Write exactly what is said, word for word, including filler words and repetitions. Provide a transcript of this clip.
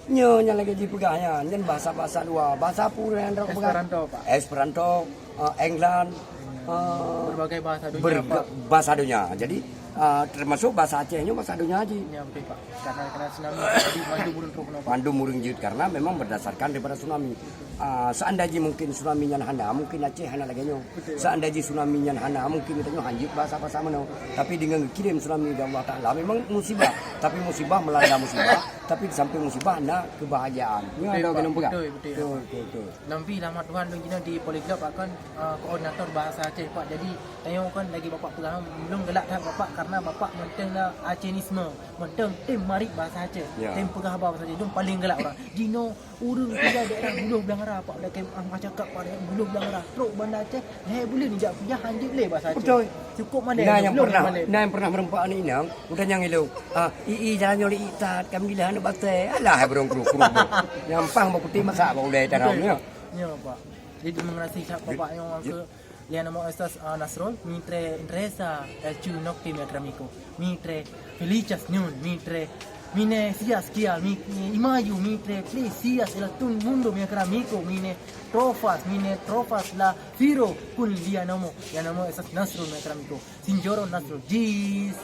Nyoe nyang lagèe jipeugah nyan, nyan bahasa-bahasa luwa. Bahasa peue nyang droe peugah? Esperanto, Pak. Esperanto, eh, England, eh, berbagai bahasa dunia, berga-, Pak. Bahasa dunia. Jadi, eh, termasuk bahasa Aceh nyoe bahasa dunia jih. Ya, betul, Pak. Karena, karena tsunami, jadi mandum ureueng trôh keunoe, Pak. Mandum ureueng jeuet karena memang berdasarkan daripada tsunami. Ah, seandainya mungkin tsunami nyan hana, mungkin Aceh hana lagèe nyoe. Betul. Seandainya tsunami nyan hana, mungkin geutanyoe hanjeuet bahasa-bahasa meunoe. Tapi dengan geukirém tsunami dari Allah Taala, memang musibah. Tapi musibah melanda musibah. Tapi di samping musibah na kebahagiaan. Nyoe ada keunan peugah. Betul, betul. Betul, betul, betul. Lom pih rahmat Tuhan lôn jinoe di Polyglot akan, uh, koordinator bahasa Aceh, Pak. Jadi, tanyoe kan lagèe Bapak peugah, lôn galak that Bapak karena Bapak mantong na Acehisme, mantong tem marit bahasa Aceh, ya, tem peugah haba bahasa Aceh, lôn paling galak ureueng. Jinoe ureueng tinggai daerah Buloh Blang Raya, Pak, lagèe, ah, masyarakat Pak, daerah Buloh Blang Raya, trôk Banda Aceh, lhèe buleuen jak kuliah hanjeuet lé bahasa Aceh. Betul. Cukup malèe, nah, nyang pernah, nah, yang pernah meureumpok aneuk inong, udah nyang ilong. Ah, i, i, jalan nyoli itat, kami di lahan batai. Alah, hai burung kru-kru. Nyang pang bak putih masak bak ulèe tanam, betul, ya. Ya, Pak. Jadi, terima kasih, Pak, Pak, yang ke Lian nama Ustaz, ah, Nasrul, mitre interesa, eh, cu nok tim ya keramiko. Mitre Felicitas Nyun, mitre mine sias kia, mi, mi, imayu, mitre plisias ela tun mundo mi keramiko, mine trofas, mine trofas la firo kun lia namo, ya namo Ustaz Nasrul mi keramiko. Sinjoro Nasrul, jis.